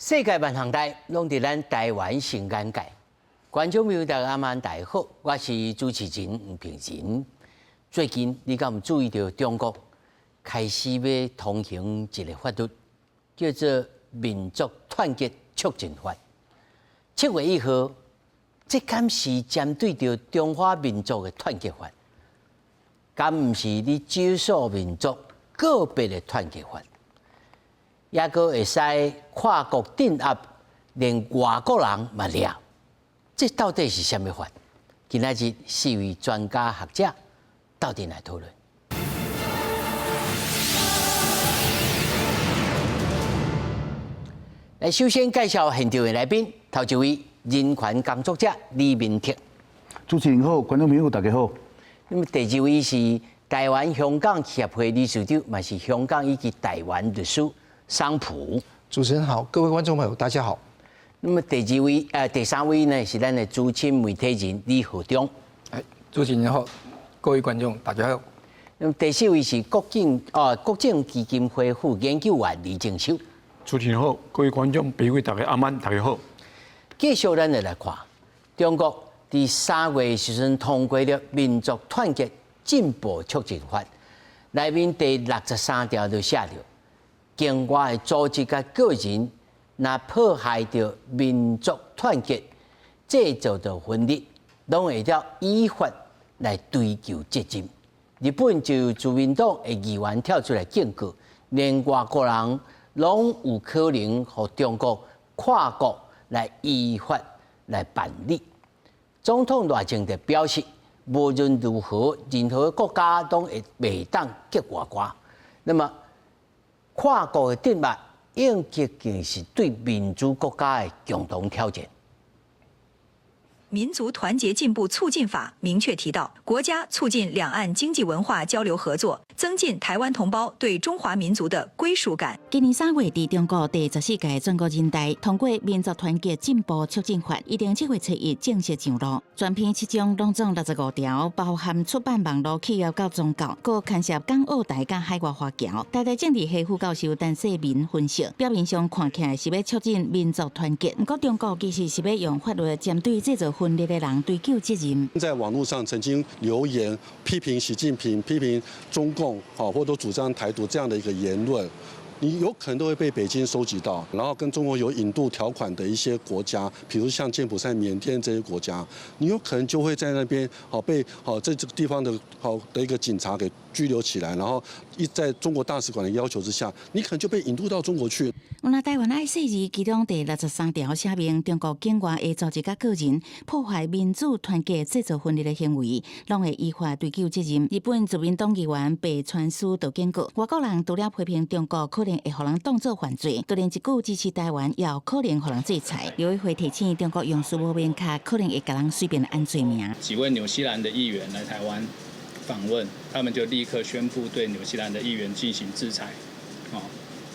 世界萬項代攏佇咱台灣新眼界。觀眾朋友大家晚安，大家好，我是主持人吳平仁。最近你敢有注意著中國開始欲通行一个法律，叫做《民族團結促進法》。7月1號，這敢是針對著中華民族的團結法？敢毋是你少數民族個別的團結法？抑閣會使跨國鎮壓，連外國人嘛掠。這到底是啥物法？今仔日四位專家學者鬥陣來討論。來，首先介紹現場的來賓，頭一位人權工作者李明哲。主持人好，觀眾朋友大家好。那麼第二位是台灣香港協會理事長，嘛是香港以及台灣律師桑普。主持人好，各位觀眾朋友大家好。那麼第二位，第三位呢是咱的資深媒體人李浩中。哎，主持人好，各位觀眾大家好。那麼第四位是國政基金會副研究員李正修。主持人好，各位觀眾朋友大家晚安，大家好。繼續咱來看，中國佇3月的時陣通過了《民族團結進步促進法》，內面第63條就寫著，境外的組織佮個人若破壞著民族團結，製造著分裂，攏會當依法來追究責任。日本就有自民黨的議員跳出來警告，連外國人攏有可能予中國跨國來依法來辦理。總統賴清德表示，無論如何，任何國家攏會袂當隔外歌。那麼跨國的鎮壓，已經是對民主國家的共同挑戰。民族團結進步促進法明確提到，國家促進兩岸經濟文化交流合作，增進台灣同胞對中華民族的歸屬感。今年3月，佇中國第十四屆全國人大通過《民族團結進步促進法》，預定7月7日正式上路。全篇七章，攏總65條，包含出版網路企業佮宗教，閣牽涉港澳台佮海外華僑。台大政治系副教授陳世民分析，表面上看起來是欲促進民族團結，毋過中國其實是欲用法律針對製造分裂的人追究責任。在網路上曾經留言批評習近平、批評中共，或者主張台獨這樣的一個言論，你有可能都會被北京收集到，然後跟中國有引渡條款的一些國家，比如像柬埔寨、緬甸這些國家，你有可能就會在那邊被在這個地方的好的一個警察給拘留起來，然後一在中國大使館的要求之下，你可能就被引渡到中國去。那台灣愛細字，其中第63條寫明，中國境外的組織佮個人破壞民主團結、製造分裂的行為，攏會依法追究責任。日本自民黨議員白川思就警告，外國人除了批評中國可能會予人當做犯罪，就連一句支持台灣，也有可能予人制裁。陸委會提醒，中國用詞無明確，可能會共人隨便安罪名。幾位紐西蘭的議員來台灣訪問，他們就立刻宣布對紐西蘭的議員進行制裁。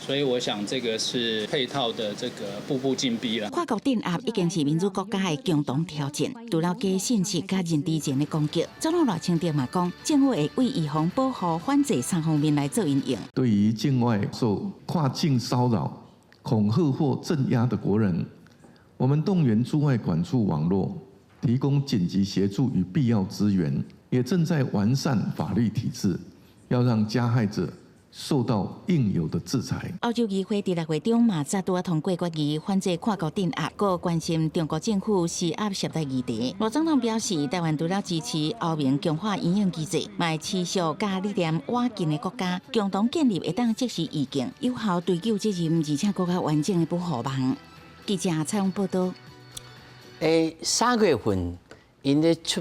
所以我想這個是配套的這個步步進逼啦。跨國鎮壓已經是民主國家的共同挑戰，除了假信息佮認知戰的攻擊，總統賴清德嘛講，政府會為預防保護反制三方面來做因應。對於境外受跨境騷擾、恐嚇或鎮壓的國人，我們動員駐外館處網絡，提供緊急協助與必要資源，也正在完善法律體制，要讓加害者受到應有的制裁。歐洲議會佇6月中嘛，再拄仔通過決議，反制跨國鎮壓，閣關心中國政府施壓涉台議題。賴總統表示，台灣除了支持歐盟強化因應機制，嘛會持續佮理念倚近的國家共同建立會當即時預警、有效追究責任，而且閣較完整的保護網。記者採訪報導。3月份，𪜶咧出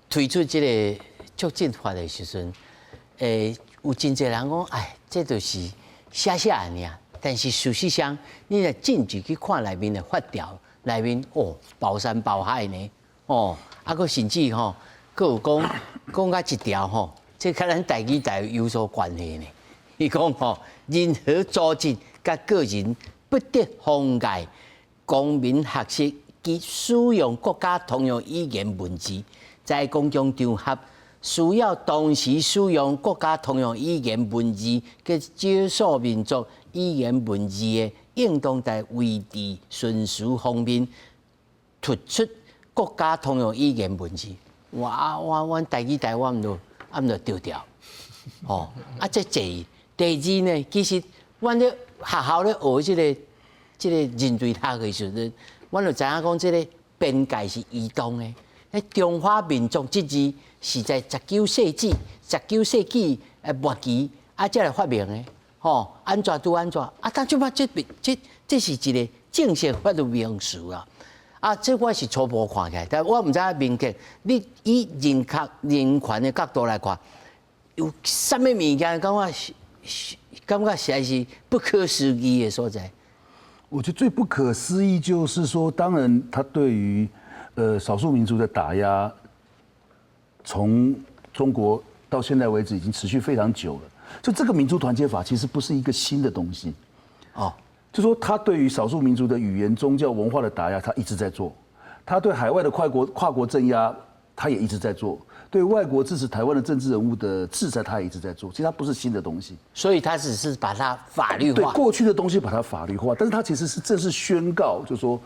推出這个促進法的時陣，有真濟人講，哎，這就是寫寫爾。但是事實上，你若進去去看內面的法條，內面哦包山包海呢，哦，啊，閣甚至吼，閣有講講甲一條吼，這佮咱台語台有所關係呢。伊講吼，任何組織佮個人不得妨礙公民學習及使用國家通用語言文字，在公共場合需要同時使用國家通用語言文字佮少數民族語言文字的應當在維持順序方面突出國家通用語言文字。哇！我阮台語台灣就按就丟掉。哦，啊，這第第二呢，其實阮咧學校咧學這個人類學的時陣，阮就知影講這個邊界是移動的。咧中華民族這字是在19世紀末期啊，才來發明的。吼，按怎拄按怎啊？但這擺這這這是一個正式法律名詞啊！啊，這我是初步看起來，但我毋知影明哲，你以人權的角度來看，有啥物物件感覺實在是不可思議的所在？我覺得最不可思議就是說，當然他對於少數民族的打壓，從中國到現在為止已經持續非常久了。就這個民族團結法其實不是一個新的東西，哦，就說他對於少數民族的語言、宗教、文化的打壓，他一直在做；他對海外的跨國鎮壓，他也一直在做；對外國支持台灣的政治人物的制裁，他也一直在做。其實它不是新的東西，所以他只是把它法律化。對過去的東西把它法律化，但是他其實是正式宣告，就說，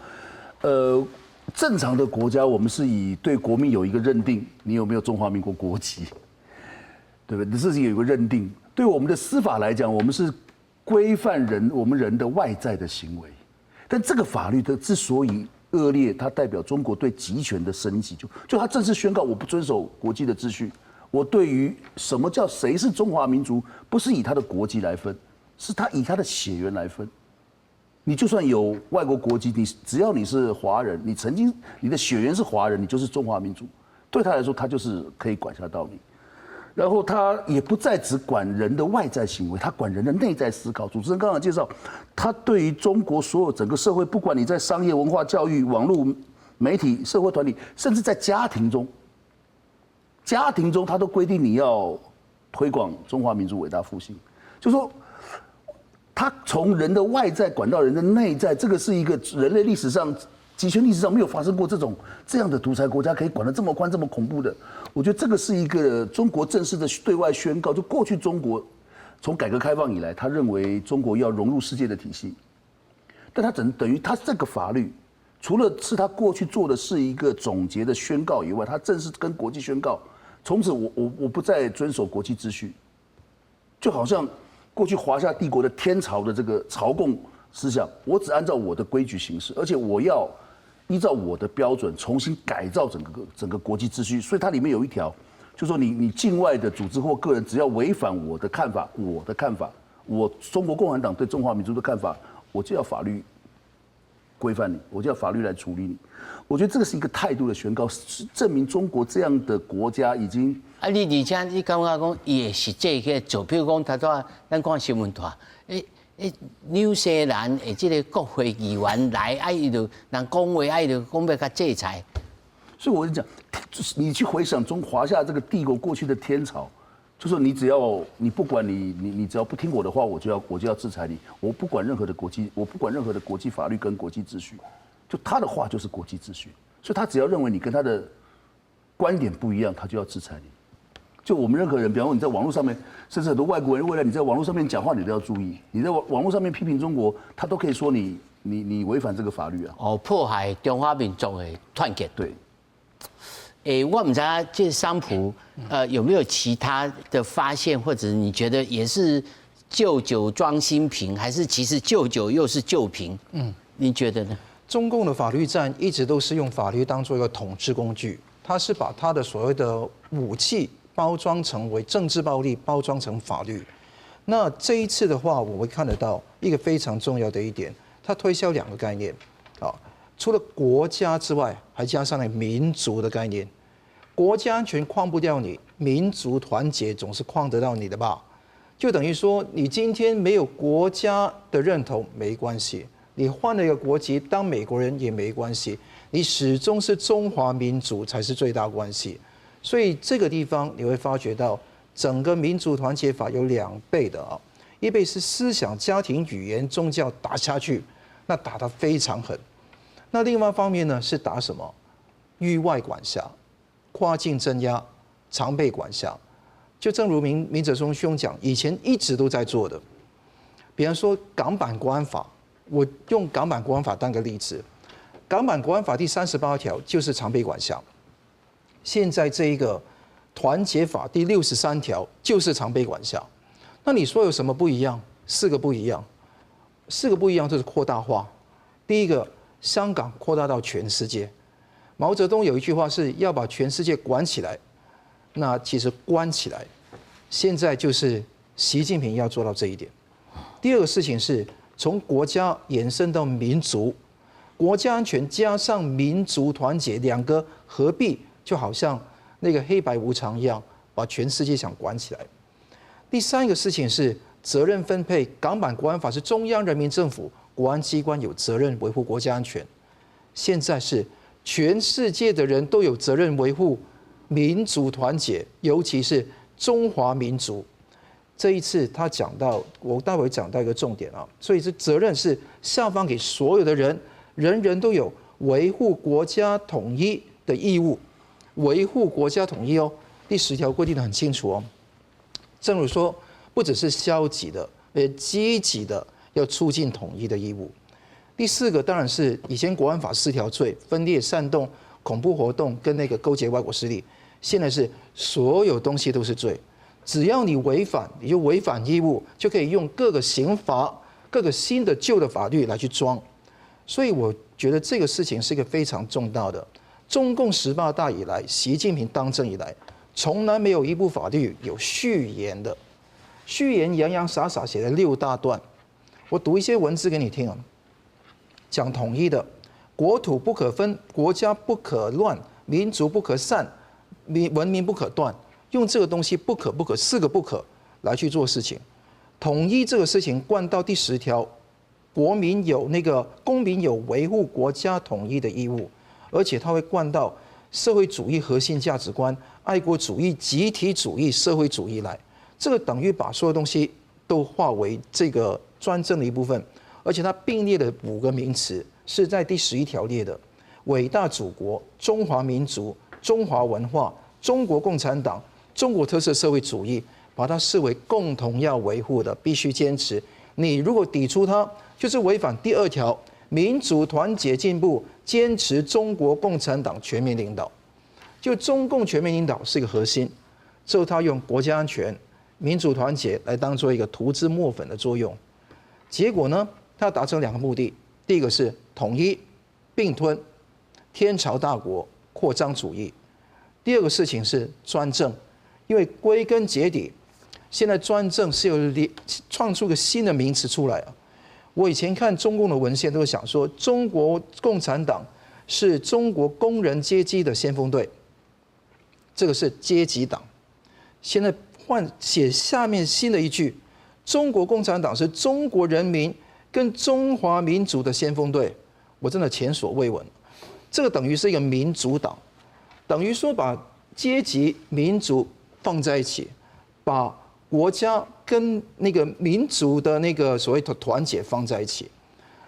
正常的國家，我們是以對國民有一個認定，你有沒有中華民國國籍，對不對？你自己有一個認定。對我們的司法來講，我們是規範人我們人的外在的行為，但這個法律的之所以惡劣，它代表中國對極權的升級，就他正式宣告我不遵守國際的秩序，我對於什麼叫誰是中華民族，不是以他的國籍來分，是他以他的血緣來分。你就算有外國國籍，你只要你是華人，你曾經你的血緣是華人，你就是中華民族。對他來說，他就是可以管轄到你。然後他也不再只管人的外在行為，他管人的內在思考。主持人剛剛介紹，他對於中國所有整個社會，不管你在商業、文化、教育、網絡、媒體、社會團體，甚至在家庭中，家庭中他都規定你要推廣中華民族偉大復興。就說他從人的外在管到人的內在，這個是一個人類歷史上、極權歷史上沒有發生過這種這樣的獨裁國家可以管得這麼寬、這麼恐怖的。我覺得這個是一個中國正式的對外宣告。就過去中國從改革開放以來，他認為中國要融入世界的體系，但他等於他這個法律，除了是他過去做的是一個總結的宣告以外，他正式跟國際宣告，從此我不再遵守國際秩序，就好像過去華夏帝國的天朝的這個朝貢思想，我只按照我的規矩行事，而且我要依照我的標準重新改造整個國際秩序，所以它裡面有一條，就說你境外的組織或個人，只要違反我的看法，我的看法，我中國共產黨對中華民族的看法，我就要法律規範你，我就要法律來處理你。我覺得這個是一個態度的宣告，是證明中國這樣的國家已經。啊，你而且你感覺講伊會實際去做，比如講頭拄仔咱看新聞台，紐西蘭的這個國會議員來，啊，伊就人講話，啊，伊就講欲共制裁。所以我就講，你去回想中華夏這個帝國過去的天朝，就說你只要你不管你只要不聽我的話，我就要制裁你，我不管任何的國際，我不管任何的國際法律跟國際秩序，就他的話就是國際秩序，所以他只要認為你跟他的觀點不一樣，他就要制裁你。就我們任何人，比方說你在網絡上面，甚至很多外國人，為了你在網絡上面講話，你都要注意。你在網絡上面批評中國，他都可以說你違反這個法律啊。哦，破壞中華民族的團結。對。我毋知影這桑普，有沒有其他的發現，或者你覺得也是舊酒裝新瓶，還是其實舊酒又是舊瓶？你覺得呢？中共的法律戰一直都是用法律當做一個統治工具，他是把他的所謂的武器包裝成為政治暴力，包裝成法律。那這一次的話，我會看得到一個非常重要的一點，他推銷兩個概念，啊，除了國家之外，還加上了民族的概念。國家安全框不掉你，民族團結總是框得到你的吧？就等於說，你今天沒有國家的認同沒關係，你換了一個國籍當美國人也沒關係，你始終是中華民族才是最大關係。所以這個地方你會發覺到，整個民族團結法有兩倍的啊，一倍是思想、家庭、語言、宗教打下去，那打得非常狠。那另外一方面呢，是打什麼？域外管轄、跨境鎮壓、常備管轄。就正如明哲松兄講，以前一直都在做的。比方說港版國安法，我用港版國安法當個例子，港版國安法第38條就是常備管轄，現在這一個團結法第63條就是常備管轄。那你說有什麼不一樣？四個不一樣，四個不一樣就是擴大化。第一個，香港擴大到全世界。毛澤東有一句話是要把全世界管起來，那其實關起來，現在就是習近平要做到這一點。第二個事情是從國家延伸到民族，國家安全加上民族團結兩個合璧，就好像那個黑白無常一樣，把全世界想管起來。第三個事情是責任分配，港版國安法是中央人民政府國安機關有責任維護國家安全，現在是全世界的人都有責任維護民族團結，尤其是中華民族。這一次他講到，我待會講到一個重點啊，所以這責任是下放給所有的人，人人都有維護國家統一的義務，維護國家統一哦。第10條規定得很清楚哦。正如說，不只是消極的，積極的要促進統一的義務。第四個當然是以前國安法四條罪，分裂、煽動、恐怖活動跟那個勾結外國勢力，現在是所有東西都是罪，只要你違反，你就違反義務，就可以用各個刑罰、各個新的舊的法律來去裝。所以我覺得這個事情是一個非常重大的。中共十八大以來，習近平當政以來，從來沒有一部法律有序言的，序言洋洋灑灑寫了六大段。我讀一些文字給你聽啊，講統一的，國土不可分，國家不可亂，民族不可散，民文明不可斷。用這個東西不可不可四個不可來去做事情。統一這個事情貫到第10條，國民有那個公民有維護國家統一的義務，而且他會貫到社會主義核心價值觀、愛國主義、集體主義、社會主義來，這個等於把所有東西都化為這個專政的一部分，而且它並列的五個名詞是在第11條列的：偉大祖國、中華民族、中華文化、中國共產黨、中國特色社會主義，把它視為共同要維護的，必須堅持。你如果抵觸它，就是違反第2條，民族團結進步，堅持中國共產黨全面領導。就中共全面領導是一個核心，之後他用國家安全、民族團結來當做一個塗脂抹粉的作用。結果呢，他達成兩個目的：第一個是統一、併吞、天朝大國、擴張主義；第二個事情是專政，因為歸根結底，現在專政是有創出個新的名詞出來啊。我以前看中共的文獻都是想說，中國共產黨是中國工人階級的先鋒隊，這個是階級黨。現在換寫下面新的一句，中國共產黨是中國人民跟中華民族的先鋒隊，我真的前所未聞。這個等於是一個民族黨，等於說把階級民族放在一起，把國家跟那個民族的那個所謂的團結放在一起，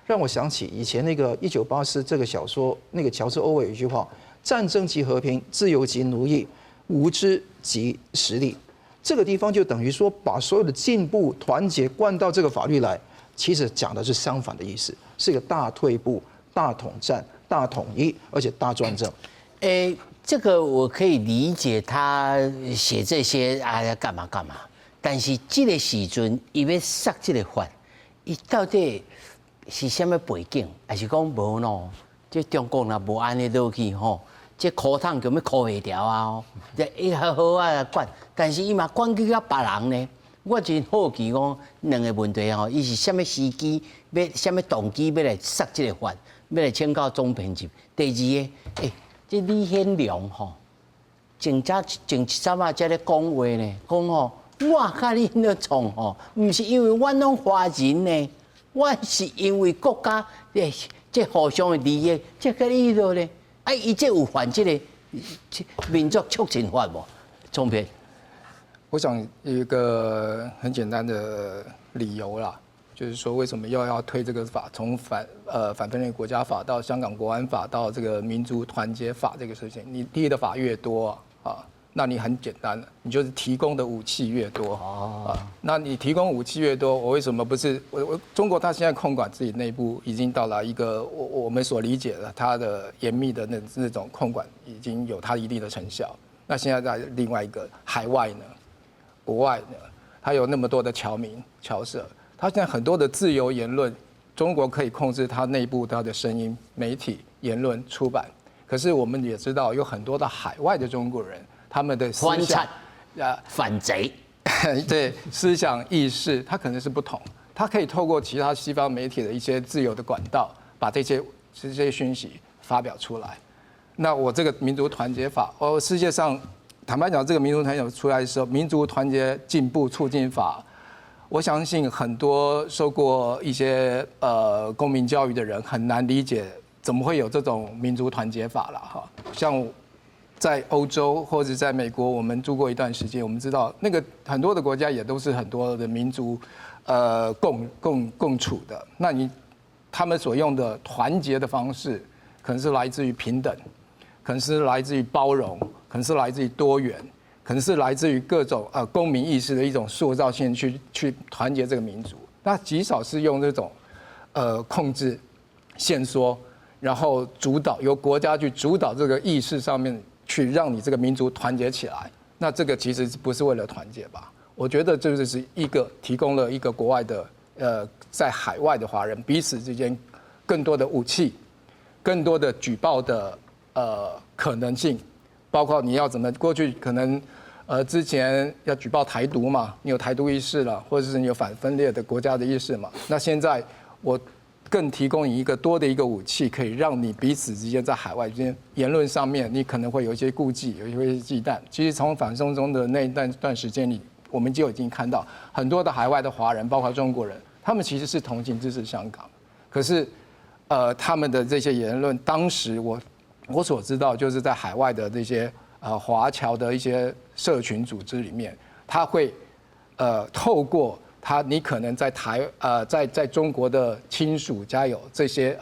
讓我想起以前那個《1984》這個小說，那個喬治·歐威爾有一句話：“戰爭即和平，自由即奴役，無知即實力。”這個地方就等於說，把所有的進步團結灌到這個法律來，其實講的是相反的意思，是一個大退步、大統戰、大統一，而且大專政。欸，這個我可以理解，他寫這些啊，要幹嘛幹嘛。但是這個時陣，伊欲殺這個法，伊到底是啥物背景？還是講無喏？這中國若無按呢落去吼，這箍桶就欲箍袂牢啊！哦，這伊好好啊管，但是伊嘛管去到別人呢。我真好奇講兩個問題吼，伊是啥物時機，欲啥物動機欲來殺這個法，欲來請教總編輯。第二個，欸，這李顯龍吼，前早前一陣仔才咧講話呢，講吼，我共恁咧創吼，毋是因為阮攏華人呢，我是因為國家的這互相的利益，這個意思呢。啊，伊這有犯這個民族促進法無？總編，我想有一個很簡單的理由啦，就是說為什麼又要推這個法？從反分裂國家法到香港國安法到這個民族團結法這個事情，你立的法越多啊，那你很简单，你就是提供的武器越多啊。那你提供武器越多，我为什么不是我中国？它现在控管自己内部已经到了一个我们所理解的它的严密的那种控管已经有它一定的成效。那现在在另外一个海外呢，国外呢，它有那么多的侨民侨社，它现在很多的自由言论，中国可以控制它内部它的声音、媒体、言论、出版。可是我们也知道，有很多的海外的中国人，他们的思想啊，反贼，对思想意识，他可能是不同，他可以透过其他西方媒体的一些自由的管道，把这些讯息发表出来。那我这个民族团结法，哦，世界上坦白讲，这个民族团结出来的时候，民族团结进步促进法，我相信很多受过一些公民教育的人很难理解，怎么会有这种民族团结法了哈？像在欧洲或者在美国，我们住过一段时间，我们知道那个很多的国家也都是很多的民族共处的。那你他们所用的团结的方式，可能是来自于平等，可能是来自于包容，可能是来自于多元，可能是来自于各种公民意识的一种塑造性去团结这个民族。那极少是用这种控制、限缩，然后主导由国家去主导这个意识上面去让你这个民族团结起来。那这个其实不是为了团结吧？我觉得这就是一个提供了一个国外的在海外的华人彼此之间更多的武器，更多的举报的可能性，包括你要怎么过去可能，之前要举报台独嘛，你有台独意识了，或者是你有反分裂的国家的意识嘛？那现在我更提供你一个多的一个武器，可以让你彼此之间在海外之间言论上面，你可能会有一些顾忌，有一些忌惮。其实从反送中的那一段段时间里，我们就已经看到很多的海外的华人，包括中国人，他们其实是同情支持香港，可是，他们的这些言论，当时我所知道，就是在海外的这些华侨的一些社群组织里面，他会透过他，你可能在台呃在在中国的亲属家有这些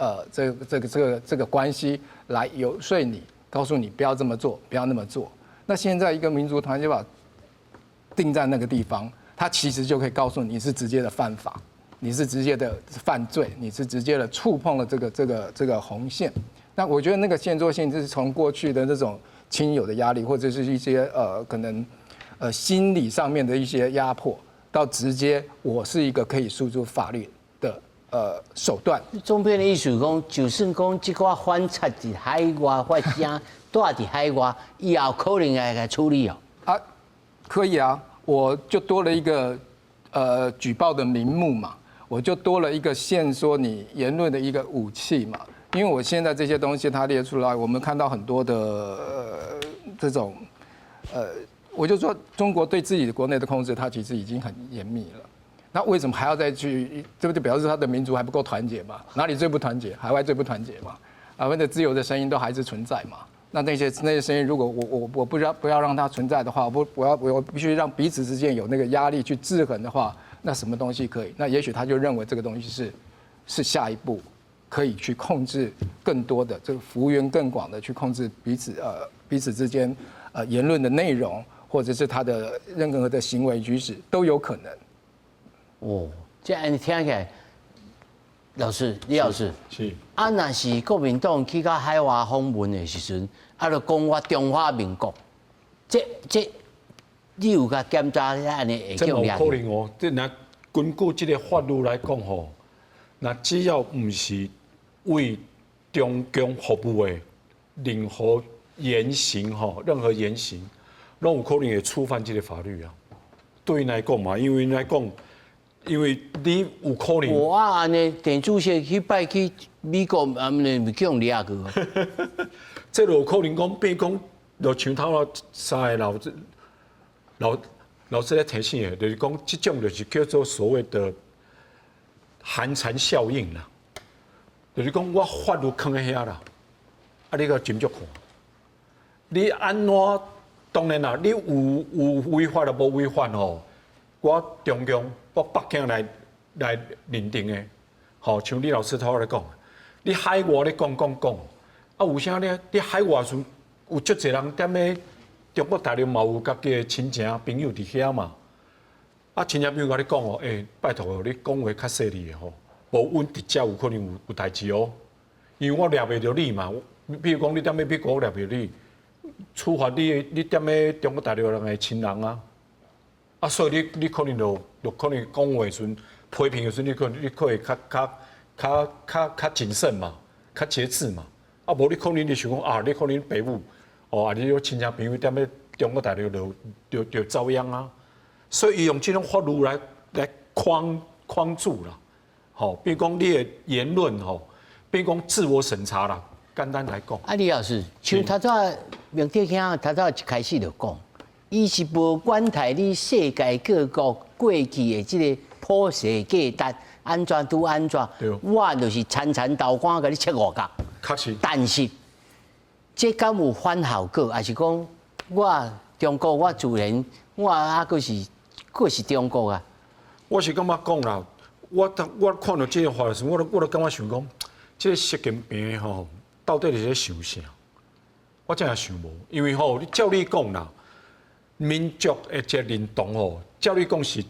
这个关系来游说你，告诉你不要这么做，不要那么做。那现在一个民族团结法定在那个地方，他其实就可以告诉你是直接的犯法，你是直接的犯罪，你是直接的触碰了这个红线。那我觉得那个限缩性就是从过去的那种亲友的压力，或者是一些可能心理上面的一些压迫，到直接我是一个可以诉诸法律的手段。总编的意思讲，就算講這寡反賊佇海外發聲，蹛佇海外，以後可能會來處理哦。啊，可以啊，我就多了一個舉報的名目嘛，我就多了一個限縮你言論的一個武器嘛。因為我現在這些東西它列出來，我們看到很多的這種我就說中國對自己的國內的控制，它其實已經很嚴密了。那為什麼還要再去？這不就表示他的民族還不夠團結嘛？哪裡最不團結？海外最不團結嘛？啊，那自由的聲音都還是存在嘛？那那些聲音，如果我不要讓它存在的話，我不我要我必須讓彼此之間有那個壓力去制衡的話，那什麼東西可以？那也許他就認為這個東西是下一步可以去控制更多的這個幅員更廣的去控制彼此之間言論的內容，或者是他的任何的行為舉止都有可能。哦，這按呢聽起來，老師李老師是啊，若是國民黨去到海外訪問的時陣，啊，就講我中華民國，這你有共檢查按呢會這無可能哦，這若根據這個法律來講吼，那只要毋是為中共服務的任何言行吼，任何言行，攏有可能會觸犯這個法律啊。對𪜶來講嘛，因為來講，因為你有可能。我啊，按呢，鄭主席去拜去美國，啊，毋是去予掠去。這有可能講，變講，就像頭仔三个老師咧提醒的，就是講這種就是叫做所謂的寒蟬效應啦。就是講我法律囥佇遐啦，啊，你閣斟酌看，你按怎當然啦，你有違法就無違法吼，我中共我北京來認定的，吼，像李老師頭仔咧講，你海外咧講講講，啊有啥咧？你海外時有足濟人踮咧中國大陸嘛有家己的親情朋友佇遐嘛。啊，親戚朋友共你講哦，欸，拜託哦，你講話較細膩的吼，無阮佇遮有可能有代誌哦，因為我掠袂著你嘛。比如講，你踮咧美國，我掠袂著你，處罰你，你踮咧中國大陸人的親人啊。啊，所以你可能就可能講話的時陣，批評的時陣，你可會較謹慎嘛，較節制嘛。啊，無你可能你想講啊，你可能爸母哦，啊，你有親戚朋友踮咧中國大陸就遭殃啊。所以伊用這種法律來框住啦，吼，比如講你的言論吼，比如講自我審查啦，簡單來講。啊，李老師，像頭拄明哲兄頭拄一開始就講，伊是無管待你世界各國過去的這个普世價值按怎拄按怎，我就是殘殘刀光共你切五角。確實。但是，這敢有反效果？抑是講我中國我自然我猶閣是閣是中國啊？我是感覺講啦，我看著這个話的時候，我都感覺想講，這个習近平吼，到底是咧想啥？我真係想無，因為吼，你照你講啦，民族的這個認同吼，照你講是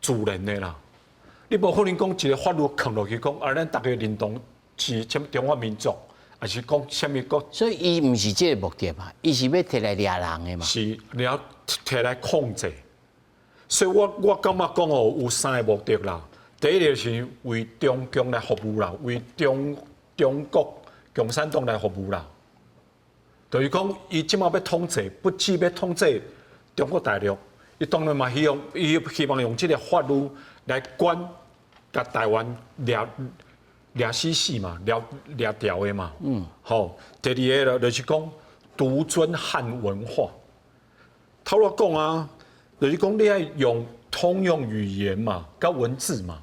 自然的啦。你無可能講一个法律囥落去講，啊，咱逐家認同是啥物中華民族，抑是講啥物國？所以伊毋是這个目的嘛，伊是欲提來掠人的嘛。是，你要提來控制。所以我感覺講哦，有三个目的啦。第一个是為中共來服務啦，為中國共產黨來服務啦。就是講，伊這馬欲統治，不止欲統治中國大陸，伊當然嘛希望，伊希望用這个法律來管，共台灣掠掠死死嘛，掠掠牢的嘛。好，第二个就是講獨尊漢文化。頭先講啊，就是講你愛用通用語言嘛，佮文字嘛。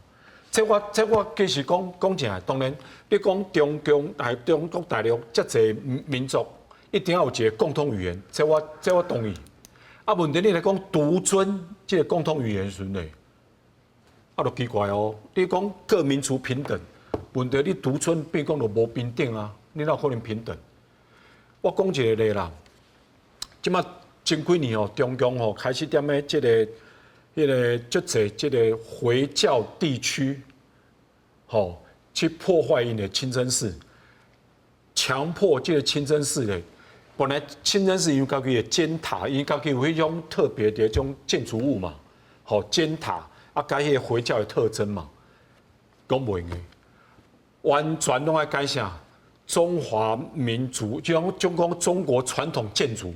這我其實講講真，當然你講中共大中國大陸遮濟民族，一定要有一个共通語言，這我同意。啊，問題你來講獨尊這个共通語言時陣咧，啊，就奇怪哦。你講各民族平等，問題你獨尊變講就無平等啊？你哪有可能平等？我講一个例啦，這馬前幾年哦，中共吼開始踮咧這个、彼个足濟這个回教地區，吼去破壞𪜶的清真寺，強迫這个清真寺咧，本來清真寺因為家己的尖塔，因家己有彼種特別的這種建築物嘛，吼尖塔啊，佮彼个回教的特徵嘛，講袂用的，完全攏愛改啥？中華民族，就像中國中國傳統建築。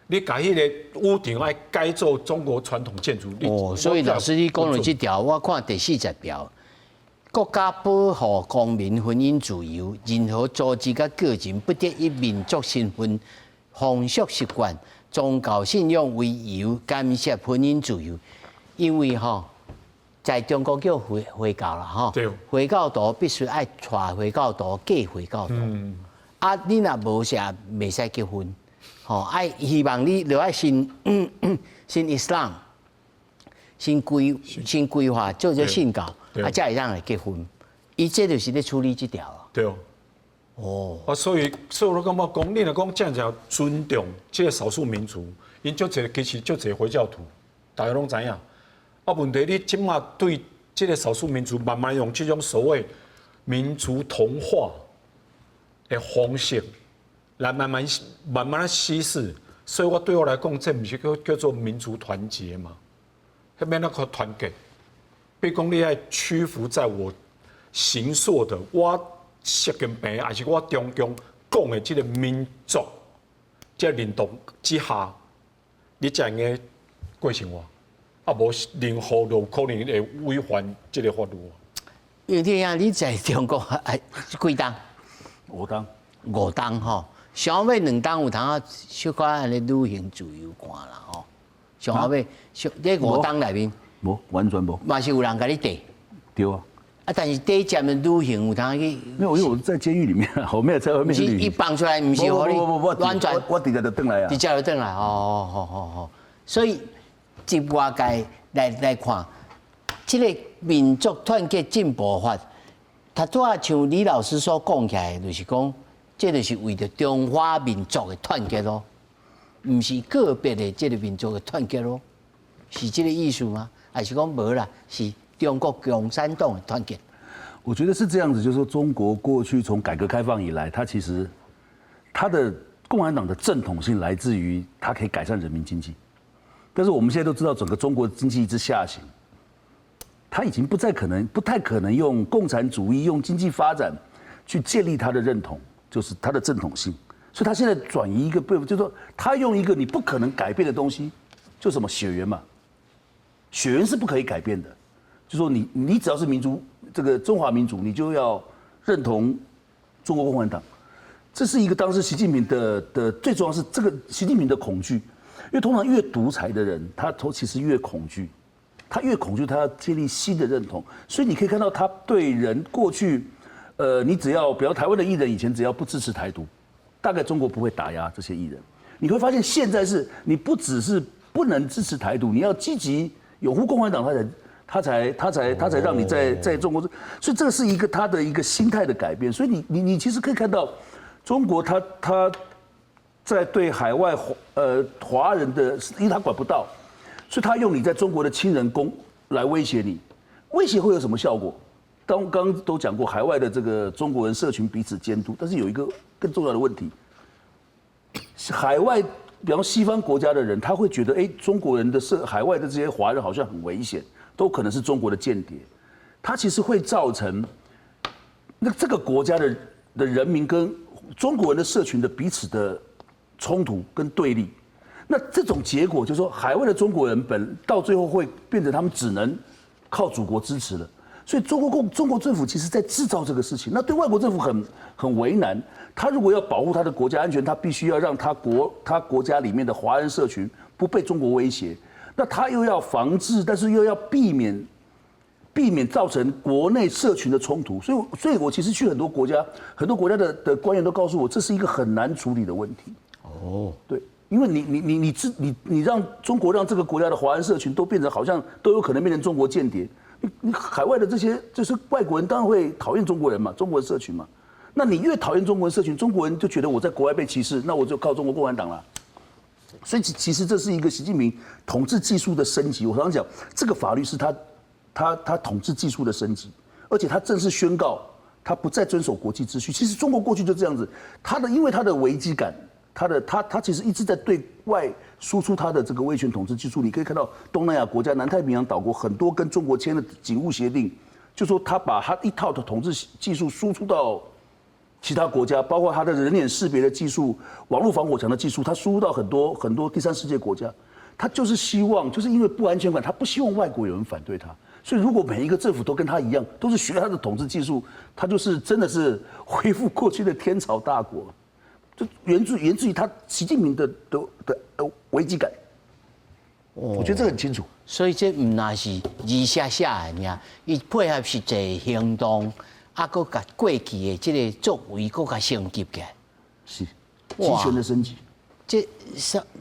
你共彼个屋頂愛改做中國傳統建築。哦，所以老師你講著這條，我看第四十條，國家保護公民婚姻自由，任何組織佮個人不得以民族身份、風俗習慣、宗教信仰為由干涉婚姻自由。因為吼，在中國叫回教啦，吼，回教徒必須愛娶回教徒，嫁回教徒。啊，你若無啥，袂使結婚。吼，愛希望你著愛信信伊斯蘭，先歸化做做信教，啊，才會當來結婚。伊這就是咧處理這條。對。哦。啊，所以我感覺講，你若講真正尊重這个少數民族，𪜶足濟其實足濟回教徒，大家攏知影。啊，問題你這馬對這个少數民族慢慢用這種所謂民族同化的方式，來慢慢慢慢的稀釋，所以我對我來講，這毋是叫做民族團結嘛？彼欲按怎團結？比如講，你愛屈服在我形塑的，我習近平抑是我中共講的這个民族，這個認同之下，你才會用過生活。啊，無任何就可能會違反這个法律。因為啊，你在中國哎幾冬？五冬。五冬吼。上尾兩冬有通仔小可按呢旅行自由看啦吼。上尾上這五冬內面，無完全無。嘛是有人共你綴。對啊。啊，但是短暫的旅行有通去。沒有，因為我在監獄裡面，我沒有在外面旅行。伊放出來毋是予你完全，我直接就轉來啊。直接就轉來，哦哦哦哦。所以，佇外界來看，這个民族團結進步法，頭拄仔像李老師所講起來，就是講，這就是為著中華民族的團結囉。毋是個別的這个民族的團結囉，是這个意思嗎？還是講無啦？是中國共產黨的團結？我覺得是這樣子，就是說中國過去從改革開放以來，它其實它的共產黨的正統性來自於它可以改善人民經濟，但是我們現在都知道，整個中國經濟一直下行，它已經不再可能，不太可能用共產主義、用經濟發展去建立它的認同，就是它的正統性。所以他現在轉移一個背，就是說他用一個你不可能改變的東西，就什麼血緣嘛，血緣是不可以改變的，就說你只要是民族，這個中華民族，你就要認同中國共產黨。這是一個當時習近平的最重要是這個習近平的恐懼，因為通常越獨裁的人，他都其實越恐懼，他越恐懼，他要建立新的認同。所以你可以看到他對人過去，你只要比如台灣的藝人以前只要不支持台獨，大概中國不會打壓這些藝人。你會發現現在是你不只是不能支持台獨，你要積極擁護共產黨，他才讓你在中國。所以這是一個他的一個心態的改變。所以你其實可以看到，中國他在對海外華人的，因為他管不到，所以他用你在中國的親人公來威脅你，威脅會有什麼效果？當剛剛都講過，海外的這個中國人社群彼此監督，但是有一個更重要的問題，海外比方西方國家的人，他會覺得，哎，中國人的海外的這些華人好像很危險，都可能是中國的間諜，他其實會造成那這個國家的人民跟中國人的社群的彼此的衝突跟對立，那這種結果就是說，海外的中國人本到最後會變成他們只能靠祖國支持了。所以中國政府其實在製造這個事情，那對外國政府很為難。他如果要保護他的國家安全，他必須要讓他國家裡面的華人社群不被中國威脅。那他又要防治，但是又要避免造成國內社群的衝突。所以我其實去很多國家，很多國家的官員都告訴我，這是一個很難處理的問題。哦，對，因為你讓中國讓這個國家的華人社群都變成好像都有可能變成中國間諜。你海外的這些就是外國人當然會討厭中國人嘛，中國人社群嘛。那你越討厭中國人社群，中國人就覺得我在國外被歧視，那我就靠中國共產黨了。所以其實這是一個習近平統治技術的升級。我常常講，這個法律是他統治技術的升級，而且他正式宣告他不再遵守國際秩序。其實中國過去就這樣子，因為他的危機感，他的他他其實一直在對外輸出他的這個威權統治技術。你可以看到東南亞國家、南太平洋島國很多跟中國簽了警務協定，就說他把他一套的統治技術輸出到其他國家，包括他的人臉識別的技術、網絡防火牆的技術，他輸出到很多很多第三世界國家。他就是希望，就是因為不安全感，他不希望外國有人反對他。所以如果每一個政府都跟他一樣，都是學他的統治技術，他就是真的是恢復過去的天朝大國。就源自於他習近平的危機感。我覺得這很清楚。所以這毋但是字寫寫的爾，伊配合實際行動，啊，閣共過去的這个作為閣較升級起來。是，集權的升級。這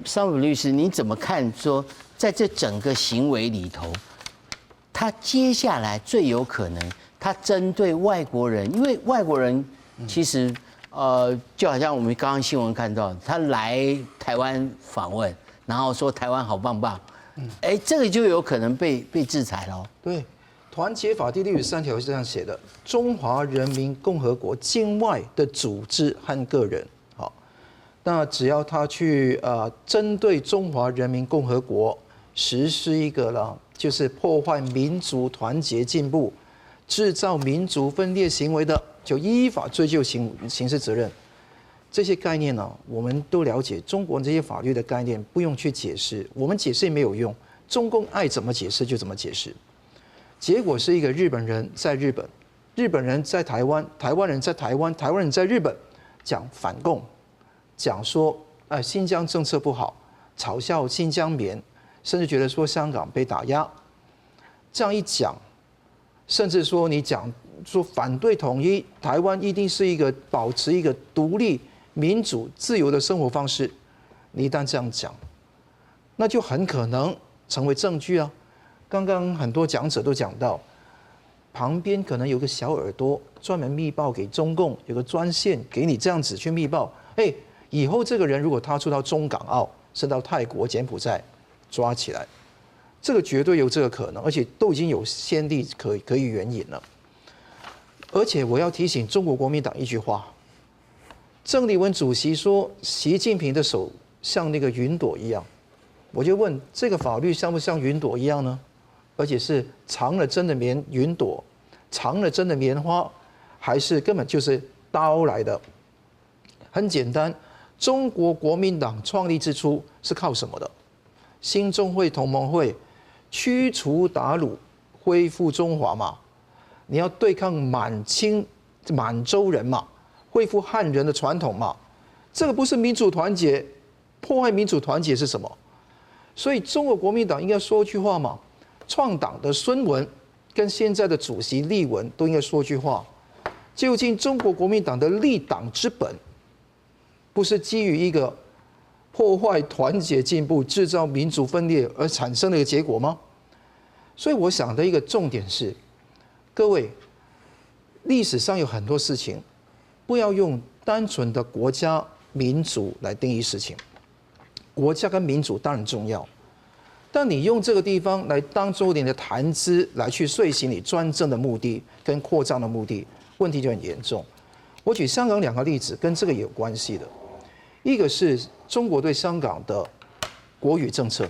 桑普律師，你怎麼看？說在這整個行為裡頭，他接下來最有可能，他針對外國人，因為外國人其實，就好像我們剛剛新聞看到，他來台灣訪問，然後說台灣好棒棒，哎，這個就有可能被制裁囉。對，團結法第63條是這樣寫的：中華人民共和國境外的組織和個人，好，那只要他去針對中華人民共和國實施一個了，就是破壞民族團結進步、製造民族分裂行為的，就依法追究刑事責任。這些概念呢，我們都了解。中國這些法律的概念不用去解釋，我們解釋也沒有用。中共愛怎麼解釋就怎麼解釋。結果是一個日本人在日本，日本人在台灣，台灣人在台灣，台灣人在日本，講反共，講說哎新疆政策不好，嘲笑新疆棉，甚至覺得說香港被打壓。這樣一講，甚至說你講說反對統一，台灣一定是一個保持一個獨立、民主、自由的生活方式。你一旦這樣講，那就很可能成為證據啊。剛剛很多講者都講到，旁邊可能有個小耳朵專門密報給中共，有個專線給你這樣子去密報。哎，以後這個人如果他出到中港澳，伸到泰國、柬埔寨抓起來，這個絕對有這個可能，而且都已經有先例可以援引了。而且我要提醒中國國民黨一句話：鄭麗文主席說，習近平的手像那個雲朵一樣，我就問這個法律像不像雲朵一樣呢？而且是藏了真的棉雲朵，藏了真的棉花，還是根本就是刀來的？很簡單，中國國民黨創立之初是靠什麼的？興中會、同盟會，驅除韃虜，恢復中華嘛。你要對抗滿清、滿洲人嘛，恢復漢人的傳統嘛。這個不是民族團結，破壞民族團結是什麼？所以中國國民黨應該說句話嘛。創黨的孫文跟現在的主席麗文都應該說句話。究竟中國國民黨的立黨之本，不是基於一個破壞團結進步、製造民族分裂而產生的一個結果嗎？所以我想的一個重點是，各位，歷史上有很多事情，不要用單純的國家民族來定義事情。國家跟民族當然重要，但你用這個地方來當做你的談資來去遂行你專政的目的跟擴張的目的，問題就很嚴重。我舉香港兩個例子，跟這個有關係的，一個是中國對香港的國語政策，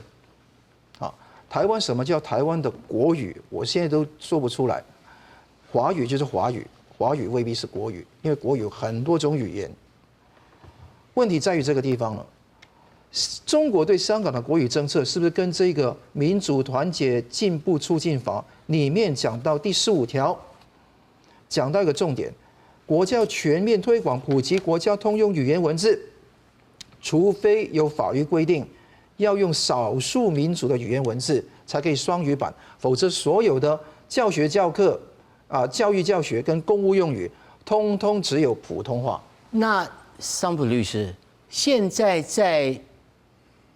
啊，台灣什麼叫台灣的國語？我現在都說不出來。華語就是華語，華語未必是國語，因為國語有很多種語言。問題在於這個地方了。中國對香港的國語政策是不是跟這個民族團結進步促進法裡面講到第15條，講到一個重點，國家要全面推廣普及國家通用語言文字，除非有法律規定要用少數民族的語言文字才可以雙語版，否則所有的教學教課啊、教育教學跟公務用語，通通只有普通話。那桑普律師，現在在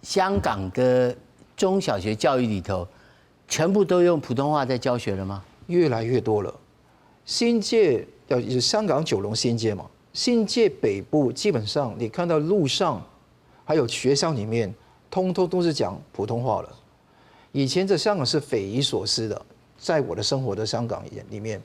香港的中小學教育裡頭，全部都用普通話在教學了嗎？越來越多了。新界要香港九龍新界嘛，新界北部基本上你看到路上，還有學校裡面，通通都是講普通話了。以前在香港是匪夷所思的，在我的生活的香港裡面，